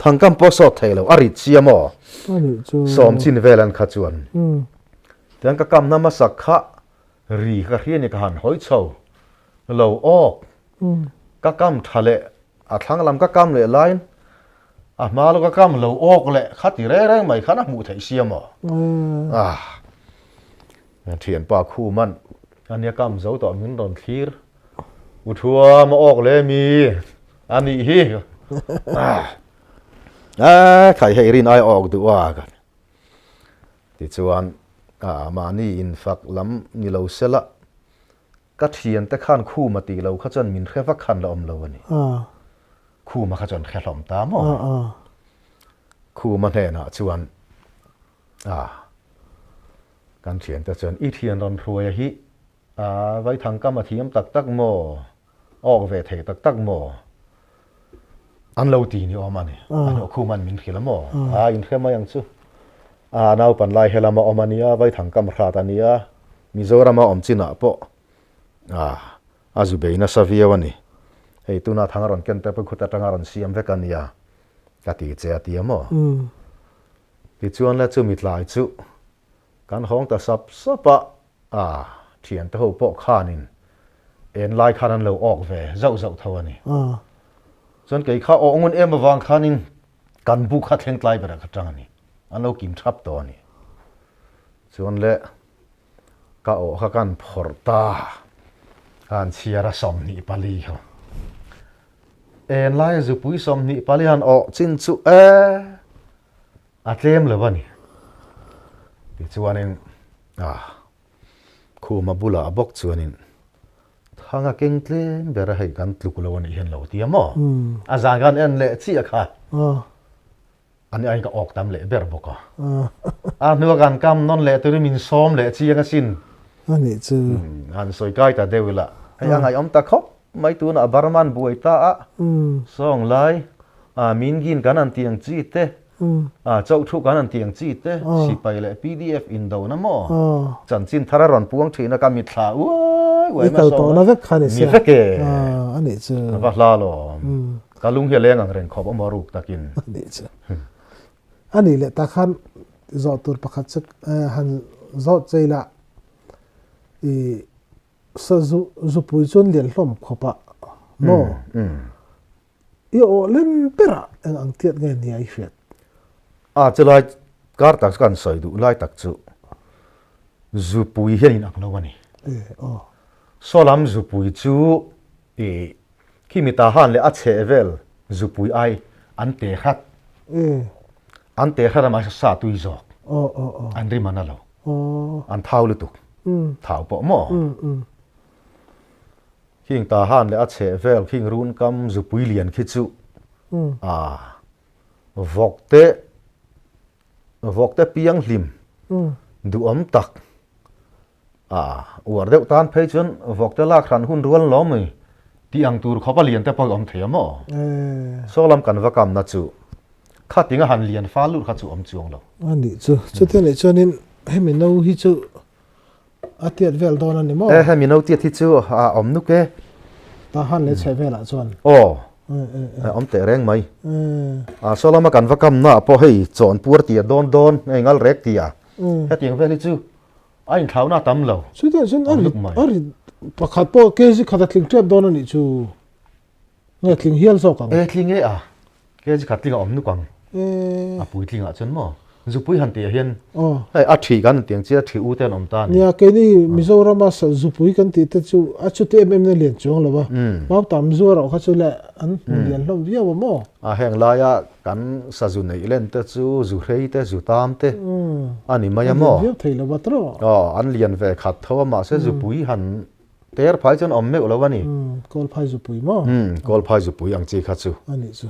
thang kam pawh sawt thei lo a rit sia maw? Sawm chin vel an kha chuan. Tiang ka kam na hmasak kha ri ka hria ni ka han hawi chho lo awk. Ka kam tha leh a thlang lam ka kam leh laiin a hma lo ka kam lo awk leh kha ti reng reng mai khan a hmuh theih sia maw? Ah. Thianpa Khuman ania kam zo tawh min rawn thlir. U Thuam a awk le mi a nih hi. A khai hei rin ai awk duh a ka tichuan a mahni infak lam ni lo sela ka thiante khan Khuma tih lo kha chuan min hre vak khan la awm lo a ni. Khuma kha chuan hre hlawm ta maw? Khuma hnenah chuan A, kan thiante chuan i thian rawn hruaia hi a vaithang kam a thiam tak tak maw, awk ve thei tak tak maw an lo ti ni awm a ni. A hnawh khum an min hrilh a maw? A inhre mai ang chu. A naupan lai he lama awm a nia, vaithang kam hrat a nia, Mizorama awm chinah pawh a a zu bei nasa viau a ni. Hei tuna thang a rawn ken te pawh khuta tanga rawn siam vek a nia ka ti che a ti a maw? Tichuan le chumi tlai chu kan hawng ta sap sap a, a thiante ho pawh khanin en lai khan an lo awk ve zauh zauh tho a ni. Chuan kei kha awh ngun em avang khanin kan bu kha thleng tlai berah ka tang a ni. An lo kim thap tawh a ni. Chuan le Ka aw kha kan phawrh ta. Khan chhiar a 24 kha. En lai zupui 24 han awh chin chu e a tlem lo a ni. Tichuanin a khuma bulah bawk chuanin thang a keng tlem ber a hei kan tluk lo a nih hian lo ti a maw? A zan khan en leh chiah kha. Ani aiin ka awk tam leh ber bawk a. A hnua kan kam nawn leh turin min sawm leh chiang asin. A nih chu. Han sawi kai ta deuh ila. Hei a ngaihawm ta khawp mai tunah Burman buai ta a. Sawng lai a min gin kan han tih ang chi te, a chauh thu kan han tih ang chi te, sipai leh pdf indo na maw? Chanchin thar a rawn puang thin a ka mitthla uai uai mai sawng lai. Ni vek e. A nih chu. A va hla lawm. Ka lung hi a leng ang reng khawp awm a ruk takin. A nih chu. A nih leh tak khan zawh tur pakhat chu han zawh chei la i sa zu zupui chuan lian hlawm khawp a maw? I awh lem berah eng ang tiat nge nia i hriat? A chulai kar tak chu kan sawi duh lai tak chu zupui hian in ang lo a ni. Saw lam zupui chu i Khi mi ta han leh a chheh vel zupui ai an te hrat. An te hrat a mahse sa tui zawk. An rim an a lo. An thau lutuk. Thau pawh maw? Khing ta han leh a chheh vel khing run kam zupui lian khi chu a vawk te vawk te piang hlim duhawm tak A uar deuh tan phei chuan vawkte lak hran hun rual lo mai tih ang tur khawp a lian te pawh a awm thei a maw? Saw lam kan va kamna chu khating a han lian fal lut kha chu awm chuang lo. A nih chu. Chutia nih chuanin hemi no hi chu a tiat vel dawn a ni maw? E hemi no tiat hi chu a awm nuk e. Ta han leh chhe velah chuan. Aw. Awm teh reng mai. A saw lama kan va kamna ah pawh hei chawn puar tia dawn dawn hei ngal rek tia hetiang vel hi chu A inthlauhna a tam lo. Chutah chuan a rit a rit pakhat pawh kg khat a tling tep dawn a nih chu. Nge tling hial zawk ang. E tling e a. Kg khat tling a awm nuk ang. A puitling ah chuan maw. Zupui han tih ah hian hei a thi kan tiang chi a thi u te an awm ta a ni. Nia keini Mizorama zupui kan tih te chu a chuti em em na lian chuang lo a. Mautam zuar ah kha chu le an hmu lian hlawm viau a maw. A heng laia kan sazu neih len te chu zu hrei te, zu tam te a ni mai a maw? An lian viau thei lo a tawh. Aw, an lian ve khat tho a mahse zupui han ter phai chuan awm meuh lo a ni. Kawlphai zupui maw? Kawlphai zupui ang chi kha chu. A nih chu.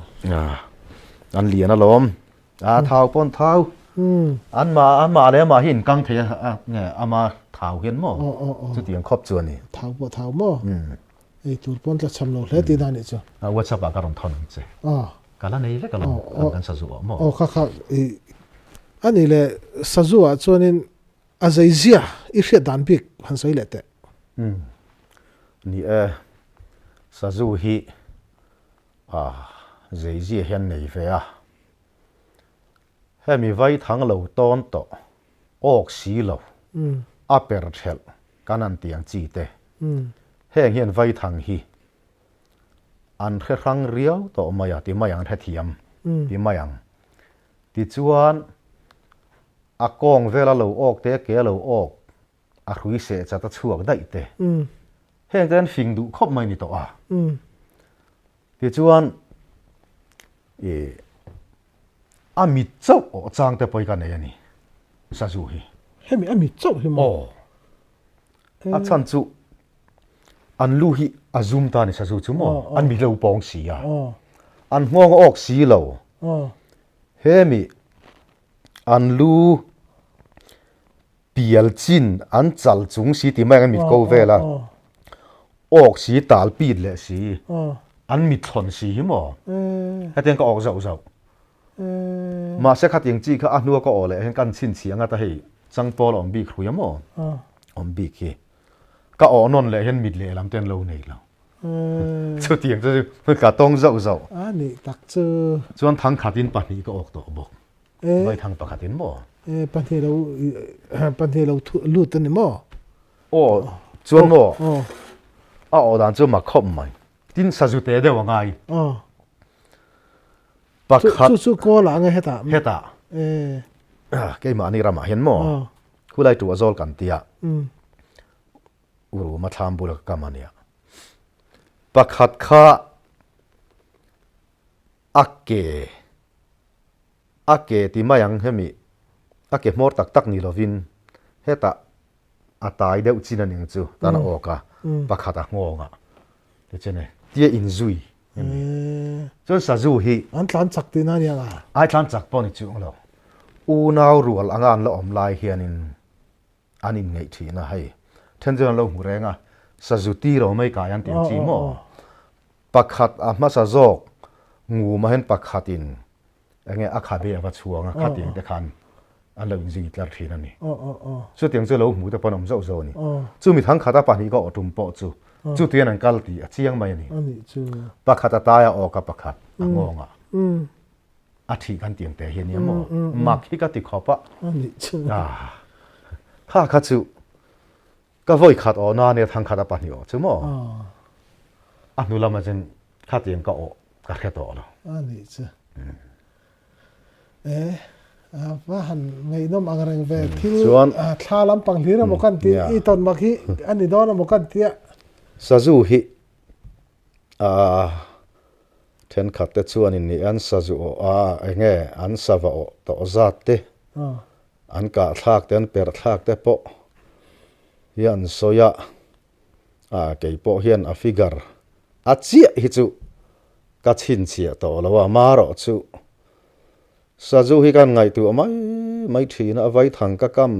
An lian alawm. A thau pawn thau. An mah amah leh amah hi inkang thei a nge ama thau hian maw? Chutiang khawp chu a ni. Thau pawh thau maw? Ei tur pawn tla cham lo hle tih dan nih chu. A WhatsApp ah ka rawn thawn ang che. Aw. Ka la nei vek alawm kan kan sazu ah maw? Aw kha kha i a nih leh sazu ah chuanin a zei zia i hriat dan bik han sawi leh teh. Umm ni e sazu hi a zei zia hian nei ve a. Hemi vai thang lo tawn tawh awk si lo a per thelh kan an tih ang chi te. Heng hian vaithang hi an hre hrang riau tawh mai a, ti mai ang, an hrethiam ti mai ang. Tichuan a kawng vela lo awk te, a ke a lo awk, a hrui seh chat a chhuak daih te. Heng te an fing duh khawp mai ni tawh a. Tichuan i a mit chauh awh chang te pawh hi ka nei a ni, sazu hi. Hemi a mit chauh hi maw? Aw. A chhan chu an lu hi a zum ta a ni sazu chu maw? An mit lo pawng si a. An nghawng a awk si lo. Hemi an lu pial chin an chal chung si ti mai ang an mit ko vel a. Awk si tal pit leh si. An mit thlawn si hi maw? Hetiang ka awk zauh zauh. Mahse khatiang chi kha a hnua ka awh leh hian kan chhinchhiah anga ta hei changpawl a awm bik hrui a maw? Awm bik hi. Ka awh nawn leh hian mit lehlam te an lo nei lo. Chutiang chu chu ka tawng zauh zauh. A nih tak chu. Chuan thang khatin pahnih ka awk tawh bawk. Vai thang pakhatin maw? E, pahnih lo, pahnih lo lut a ni maw? Aw, chuan maw? A awh dan chu mak khawp mai. Tin sazu te deuh a ngai. Aw. Pakhat. Chu chu kawl ah nge hetah? Hetah. E. Keimahni ramah hian maw? Khulai tu a zawl kan tia. Uruma thlam bula ka kam a nia. Pakhat kha a ke a ke ti mai ang hemi a ke hmawr tak tak ni lovin hetah a tai deuh chin a ning chu tan a awk a pakhat a nghawng a tichuan e tia inzui chuan sazu hi an tlan chak tihna a nia nga ai tlan chak pawh ni chuang lo unau rual anga an la awm lai hianin An inngeih thin a, hei then chuan an lo hmu reng a, sazu ti ro mai kai an ti ang chi maw? Pakhat a hmasa zawk ngum ah hian pakhatin enge a khabe a va chhuang a, khatiang te khan an lo inzui tlar thin a ni. Chutiang chu lo hmu te pawh an awm zauh zauh a ni. Chumi thangkhat a pahnih ka awh tum pawh chu chutiang an kal tih a chiang mai a ni. Pakhat a tai a awk a pakhat a nghawng a. A thih kan tiang te hi a nia maw? Mak hi ka ti khawp a. Kha kha chu ka vawi khat aw na nia thang khat a pahnih aw chu maw? A hnu lama chuan kha tiang ka aw ka hre tawh lo. A nih chu. E va han ngaihnawm ang reng ve thil thla lampang hlir emaw kan tih i tawn mak hi a ni dawn emaw kan tia. Sazu hi a thenkhat te chuanin nih an sazu awh a enge an sava awh tawh zat te an kah thlak te an perh thlak te pawh hi an sawi a a kei pawh hian a figure a chiah hi chu ka chhinchhiah tawh lo a marawh chu sazu hi kan ngaihtuah mai mai thin a vaithang ka kam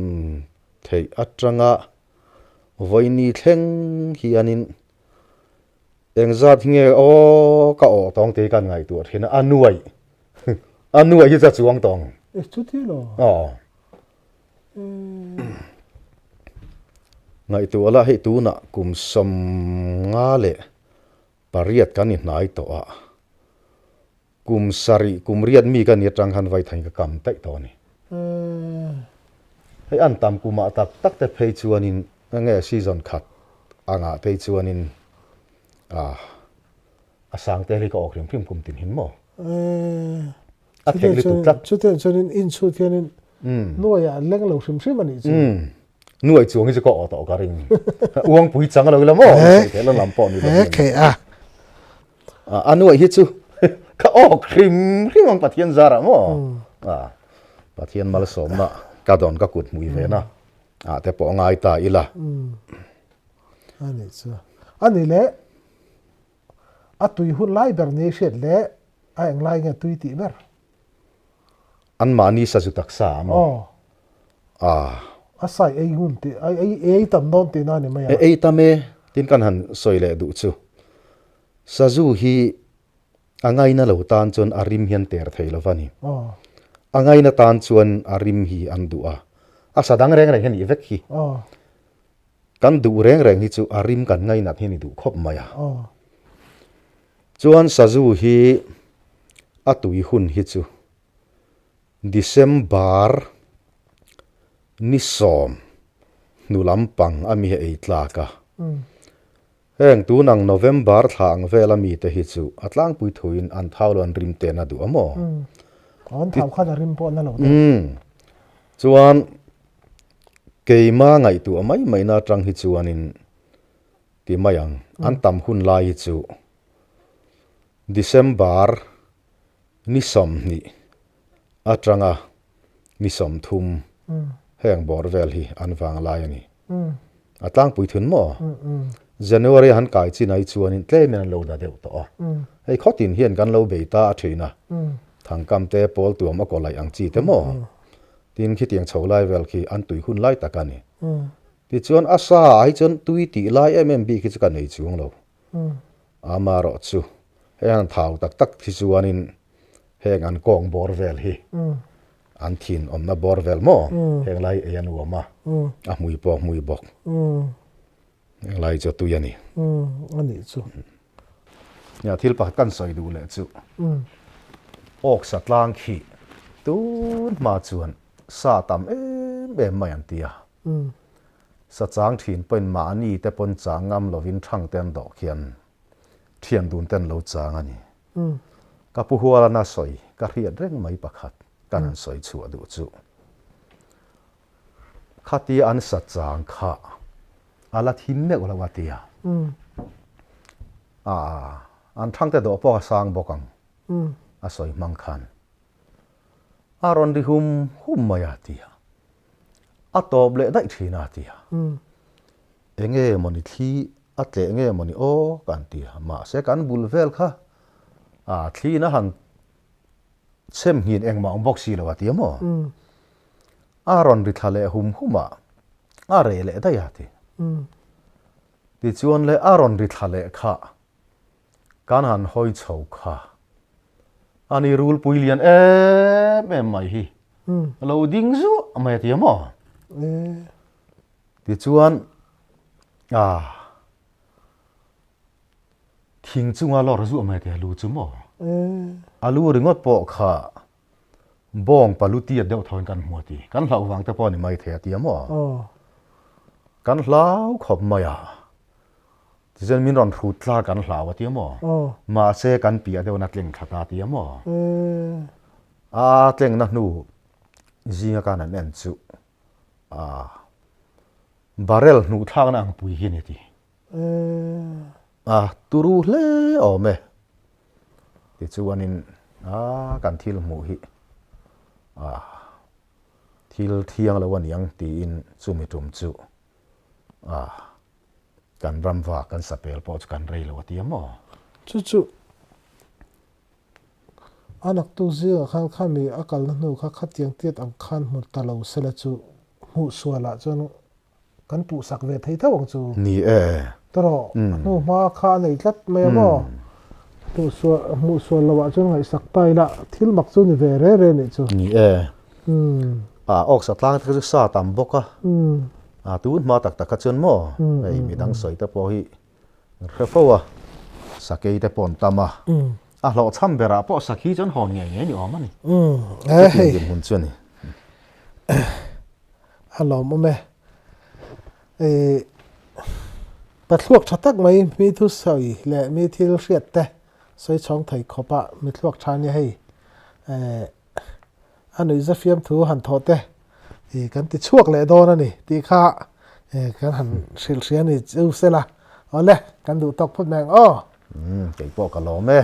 theih atanga vawiini thleng hianin Engzat hi nge aw ka aw tawng tih kan ngaihtuah thin a, a nuaih a nuaih hi chu a chuang tawng. E chuti lo. Aw. Ngaihtuah la hei tunah kum sawmnga leh pariat kan i hnai tawh a, kum sarih kum riat mi ka ni atang khan vaithang hi ka kam daih tawh a ni. Hei an tam kumah tak tak te phei chuanin enge season khat angah phei chuanin a sang te hi ka awk hrim hrim kum tin hin maw? A theih lutuk tlat. Chutiang chuanin inchhut hianin nuaiah an leng lo hrim hrim a nih chu. Nuai chuang hi chu ka awh tawh ka ring. Uangpui chang a lo ila maw? Theih lam pawh ni lo. A nuaih hi chu ka awk hrim hrim ang Pathian zarah maw? Pathian malsawmna ka dawn ka kut hmui ve na ah te pawh ngai ta ila. A nih chu. A nih leh a tui hun lai ber ni hriat leh a eng lai nge tui tih ber? Anmahni sazu taksa a maw? Aw. A sai ei hun tih ei ei tam dawn tihna a ni mai a. Ei tam e, tin kan han sawi leh duh chu. Sazu hi a ngaina lo tan chuan a rim hian ter thei lo va ni. A ngaina tan chuan a rim hi an duh a, a sa dang reng reng hi a nih vek hi. Kan duh reng reng hi chu a rim kan ngainat hi a ni duh khawp mai a. Chuan sazu hi a tui hun hi chu December ni sawm hnu lampang a mi hi ei tlak a. Heng tun ang November thla ang vela mite hi chu a tlangpui thuin an thau lo an rim ten a duh a maw? An thau khan a rim pawh na lo deuh. Chuan keima ngaihtuah mai maina atang hi chuanin ti mai ang, an tam hun lai hi chu December ni 20 atanga ni 30 heng bawr vel hi an vang lai a ni. A tlangpui thun maw? January a han kai chin ai chuanin tlemin an lo da deuh tawh a. Hei khawtin hian kan lo bei ta a thin a. Thangkam te pawl tuam a kaw laih ang chi te maw? Tin khitiang chho lai vel khi an tui hun lai tak a ni. Tichuan a sa ah hi chuan tui tih lai em em bik hi chu ka nei chuang lo. Amaherawh chu heng an thau tak tak hi chuanin heng an kawng bawr vel hi an thin awmna bawr vel maw heng lai ei a nuam a, a hmui pawh a hmui bawk. Lai chu tui a ni. Umm a nih chu. Nia thil pakhat kan sawi duh leh chu. Umm. Awk sa tlang khi tun hma chuan sa tam em em mai an ti a. Umm. Sa chang thin pawhin mahni te pawn chang ngam lovin thang te an dawh khian thian dun te an lo chang a ni. Umm. Ka pu Hualana sawi ka hriat reng mai pakhat kan han sawi chhuah duh chu. Khatia an sa chang kha a la thim meuh lo a tia. A an thangte dawh pawh a sang bawk ang a sawi hmang khan. A rawn ri hum hum mai a tia. A tawp leh daih thin a tia. Enge mawni thli a tleh nge mawni aw kan tia. Mahse kan bul vel kha a thli in a han chhem nghin engmah awm bawk si lo a tia maw? A rawn ri thla leh hum hum a, a reh leh daih a ti. Tichuan le a rawn ri thla leh kha kan han hawi chho kha a ni rulpui lian em em mai hi a lo ding zuah mai a ti a maw? Tichuan a thing chunga lawr zuah mai a ti a lu chu maw? A lu ringawt pawh kha Bawng palu tiat deuh tho in kan hmu a ti. Kan hlauh vang te pawh a ni mai thei a ti a maw? Kan hlau khawp mai a. Tichuan min rawn hrut tla kan hlau a ti a maw? Mahse kan piah deuh in a tleng thla ta a ti a maw? A tlengna hnu zinga kan han en chu a barrel hnuh thlakna ang pui hi a ni a ti. A turu hle awm e. Tichuanin a kan thil hmuh hi a thil thiang lo a niang tiin chumi tum chu a kan ram va kan sapel pawh chu kan rei lo a ti a maw? Chu chu a naktu zingah khan khami a kalna hnu kha khatiang tiat ang khan hmu ta lo sela chu hmuh sualah chuan Kan puhsak ve thei tho ang chu. Ni e. Tawrh, a hnu hma kha a nei tlat mai a maw? Hmuh sual, hmuh sual loh ah chuan ngaihsak ta ila, thil mak chu ni ve re re nih chu. Ni e. A awksa tlang te kha chu sa tam bawk a. A tun hma tak tak kha chuan maw? Hei midang sawi te pawh hi hre fo a, sakei te pawh an tam a. A hlawhchham berah pawh sakhi chu an hawn ngei ngei ni awm a ni. Chutiang dinhmun chu a ni. A lawmawm e. Ih pathluak tha tak mai mi thusawi leh mi thil hriat te sawi chhawng thei khawp a mi thluak tha nia hei eh a nuihza fiamthu han thawh te ih kan ti chhuak leh dawn a ni tih kha eh kan han hrilh hria ni chu sela awle kan duh tawk phawt mai ang aw. Umm keipawh ka lawm e.